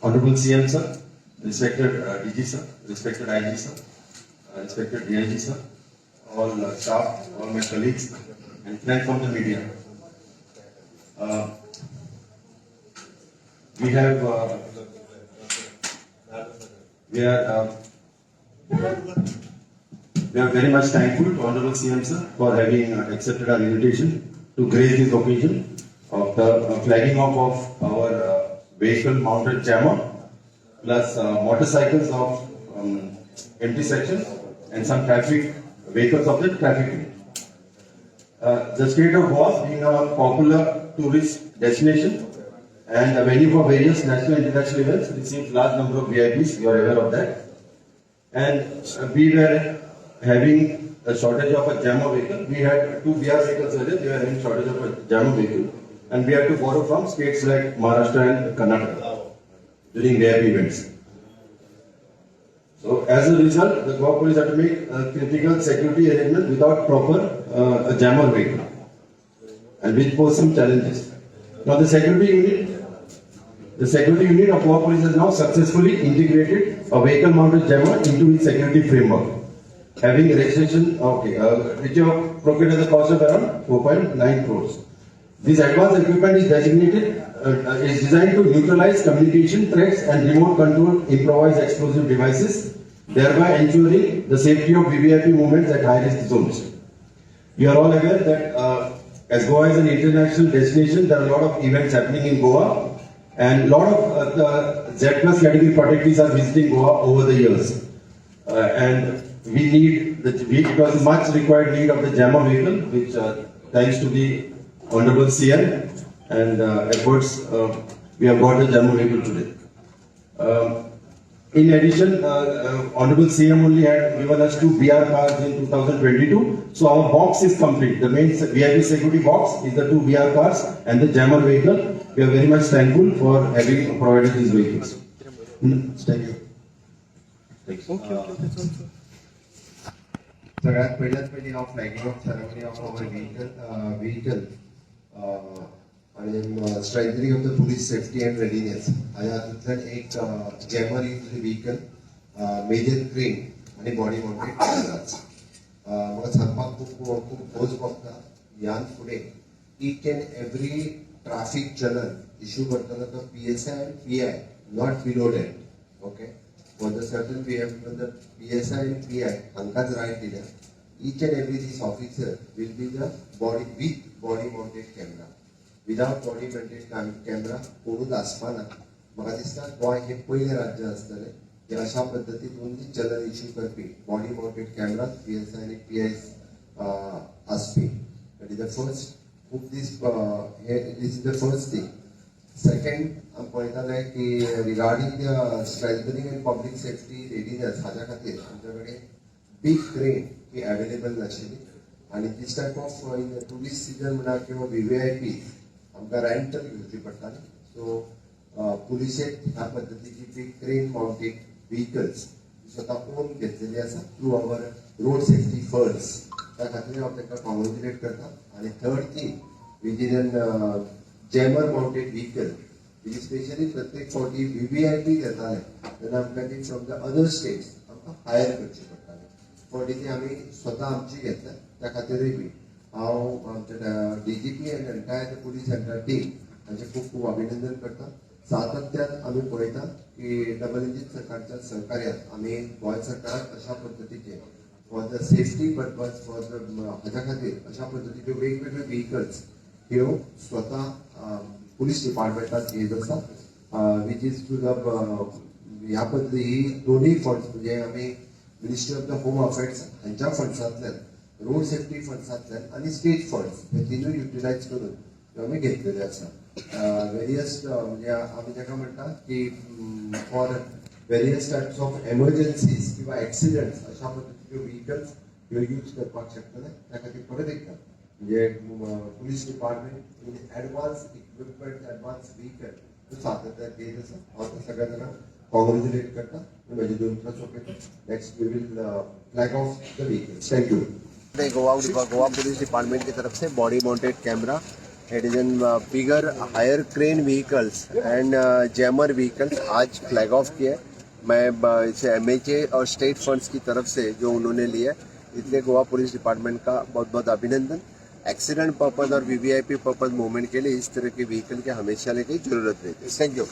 Honorable CM sir, respected DG sir, respected IG sir, respected DIG sir, all staff, all my colleagues and friends from the media. We have, we are very much thankful to Honorable CM sir for having accepted our invitation to grace this occasion of the flagging off of our vehicle mounted jammer plus motorcycles of MT section and some traffic vehicles of the traffic unit. The state of Goa being a popular tourist destination and a venue for various national and international events receives large number of VIPs, you are aware of that. And we were having a shortage of a jammer vehicle. We had two BR vehicles earlier, we were having shortage of a jammer vehicle. And we had to borrow from states like Maharashtra and Karnataka during VIP events. So as a result, the Goa Police had to make a critical security arrangement without proper a jammer vehicle, and which posed some challenges. Now the security unit of Goa Police has now successfully integrated a vehicle mounted jammer into its security framework, having registration, okay, which you have procured at the cost of around 4.9 crores. This advanced equipment is designed to neutralize communication threats and remote control improvised explosive devices, thereby ensuring the safety of VVIP movements at high risk zones. You are all aware that as Goa is an international destination, there are a lot of events happening in Goa, and a lot of the Z plus category protectees are visiting Goa over the years. And we need, the, we, it was much required need of the jammer vehicle, which thanks to the Honorable CM and efforts, we have got the jammer vehicle today. In addition, Honorable CM only had given us two BR cars in 2022. So our box is complete. The main VIP security box is the two BR cars and the jammer vehicle. We are very much thankful for having provided these vehicles. Thank you. Thanks. Okay okay okay चल चल. सगळ्यात पहिल्यात पहिली हांव flagging off ceremony of our vehicle आणि strengthening of the police safety and readiness ह्या हातूंतल्यान एक jammer use vehicle, major crane आनी बॉडी माउंटेड कॅमेराज. म्हाका सांगपाक खूब खूब खोस भोगता, ह्यान फुडें each and every traffic challan issue करतना तो PSI and PI, not below that, okay? For the certain we have given the PSI and PI हांकांच रायट दिल्या. Each and every this officer will be the body with body mounted camera. Without body mounted camera कोणूच आसपाना. म्हाका दिसता गोंय हें पयलें राज्य आसतलें की अशा पद्दतीन ओन्ली चलन इश्यू करपी body mounted camera PSI आनी पीआय आसपी. That is the first. खूब दीस हे, this is the first thing. Second, आमी पळयताले की regarding the strengthening and public safety readiness, हाज्या खातीर आमच्या कडेन बीग क्रेन ही अवेलेबल नाशिल्ली आनी this type of in tourist season म्हणा किंवा व्हीव्हीआयपी आमकां रेंटल घेवची पडटाली. सो पुलिशेक ह्या पद्दतीची बीग क्रेन माउंटेड व्हिकल्स स्वता ओन घेतलेली आसा through our road safety funds. त्या खातीर हांव तांकां कॉंग्रेच्युलेट करता. आनी third thing, which is an jammer mounted vehicle, which specially प्रत्येक फावटी व्हीव्हीआयपी येताले तेन्ना आमकां ती फ्रॉम the other states आमकां हायर करची पडटाली. फावटी ती आमी स्वता आमची घेतल्या. त्या खातीरूय बी हांव आमच्या DGP and entire police, entire team हांचे खूब खूब अभिनंदन करता. सातत्यान आमी पळयता की डबल इंजीन सरकारच्या सहकार्यान आमी गोंय सरकाराक अशा पद्दतीचे for the safety purpose, for the हाज्या खातीर अशा पद्दतीच्यो वेगवेगळे व्हिकल्स ह्यो स्वता पुलीस डिपार्टमेंटात घेत आसा, which is to the ह्या पद्दती ही दोन्ही फंड्स म्हणजे आमी Ministry of the Home Affairs हांच्या फंड्सांतल्यान, रोड सेफ्टी फंड्सांतल्यान आनी स्टेट फंड्स हे तिनूय युटिलायज करून ह्यो आमी घेतलेले आसा. वेरियस म्हणजे आमी ताका म्हणटा की for various types of emergencies किंवा एक्सिडंट्स अशा पद्दतीच्यो व्हिकल्स ह्यो यूज करपाक शकतले. त्या खातीर परत एकदा म्हणजे police department in advance equipment, advance vehicle सातत्यान घेत आसा. हांव त्या सगळ्या जाणांक कॉंग्रेच्युलेट करता आनी म्हजे दोन उतरां सोंपयता. Next, we will flag off the vehicles. Thank you. Goa Goa police department की तरफ से body mounted camera It is an bigger higher crane vehicles and jammer vehicles आज फ्लैग ऑफ किया है। मैं इसे एमएचए और स्टेट फंड्स की तरफ से जो उन्होंने लिया है, इसलिए गोवा पुलिस डिपार्टमेंट का बहुत बहुत अभिनंदन। एक्सीडेंट पर्पज और वीवीआईपी पर्पज मूवमेंट के लिए इस तरह के व्हीकल के हमेशा लेके जरूरत रहती है। Thank you.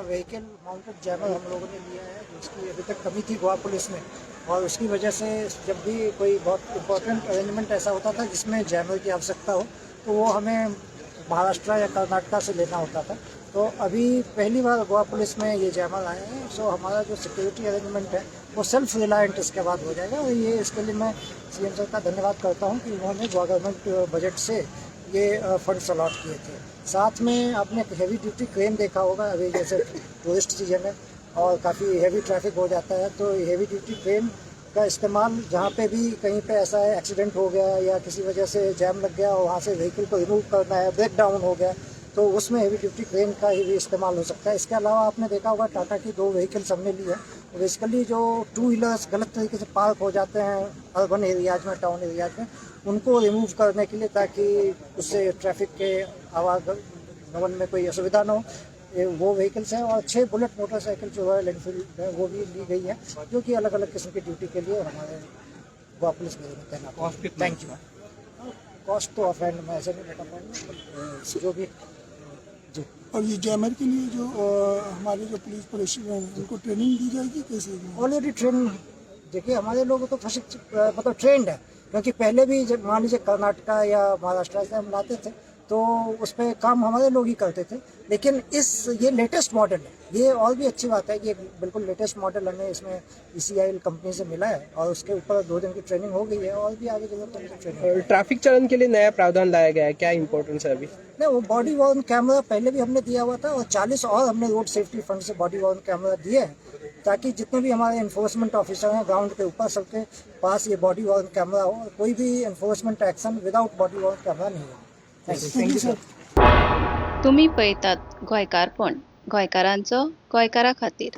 Vehicle mounted jammer हम लोगों ने लिया है, जिसकी अभी तक कमी थी गोवा पुलिस में और उसकी वजह से जब भी कोई बहुत इम्पोर्टेंट अरेंजमेंट ऐसा होता था जिसमें जैमर की आवश्यकता हो, तो वो हमें महाराष्ट्र या कर्नाटका से लेना होता था। तो अभी पहली बार गोवा पुलिस में ये जैमर आए हैं। सो हमारा जो सिक्योरिटी अरेंजमेंट है, वो सेल्फ रिलायंट इसके बाद हो जाएगा और ये इसके लिए मैं सीएम सर का धन्यवाद करता हूँ कि उन्होंने गोवा गवर्नमेंट बजट से ये फंड्स अलॉट किए थे। साथ में आपने हैवी ड्यूटी क्रेन देखा होगा। अभी जैसे टूरिस्ट सीजन है और काफ़ी हैवी ट्रैफिक हो जाता है, तो हैवी ड्यूटी क्रेन का इस्तेमाल जहाँ पे भी कहीं पे ऐसा है, एक्सीडेंट हो गया या किसी वजह से जैम लग गया और वहाँ से व्हीकल को रिमूव करना है, ब्रेक डाउन हो गया, तो उसमें हैवी ड्यूटी क्रेन का ही भी इस्तेमाल हो सकता है। इसके अलावा आपने देखा होगा, टाटा की दो व्हीकल्स हमने ली है। बेसिकली जो टू व्हीलर्स गलत तरीके से पार्क हो जाते हैं अर्बन एरियाज में, टाउन एरियाज में, उनको रिमूव करने के लिए, ताकि उससे ट्रैफिक के आवागमन में कोई असुविधा न हो, ये वो व्हीकल्स हैं। और छः बुलेट मोटरसाइकिल जो रॉयल एनफील्ड है, वो भी ली गई है, जो कि अलग अलग किस्म की ड्यूटी के लिए हमारे गोवा पुलिस में तैनात। Thank you. Cost तो ऑफ हैंड मैं ऐसे नहीं बता पाऊंगा, जो भी जी। और ये जैमर के लिए जो हमारे जो पुलिस प्रेसिडेंट हैं, उनको ट्रेनिंग दी जाएगी कैसे? ऑलरेडी ट्रेन, देखिए, हमारे लोग तो प्रशिक्षित, मतलब ट्रेंड है, क्योंकि पहले भी जब मान लीजिए कर्नाटका या महाराष्ट्र से हम लाते थे, तो उस पर काम हमारे लोग ही करते थे। लेकिन इस ये लेटेस्ट मॉडल है। ये और भी अच्छी बात है कि एक बिल्कुल लेटेस्ट मॉडल हमें इसमें ईसीआईएल कंपनी से मिला है और उसके ऊपर 2 दिन की ट्रेनिंग हो गई है और भी आगे जरूरत पड़े तो ट्रेनिंग। ट्रैफिक चालान के लिए नया प्रावधान लाया गया है, क्या इम्पोर्टेंस है अभी? नहीं, वो बॉडी वॉर्न कैमरा पहले भी हमने दिया हुआ था और 40 और हमने रोड सेफ्टी फंड से बॉडी वॉर्न कैमरा दिए हैं, ताकि जितने भी हमारे इन्फोर्समेंट ऑफिसर हैं ग्राउंड के ऊपर, सबके पास ये बॉडी वॉर्न कैमरा हो और कोई भी enforcement action without body worn camera नहीं हो। Thank you. Thank you sir. तुमी पळयतात गोंयकारपण, गोंयकारांचो गोंयकारा खातीर।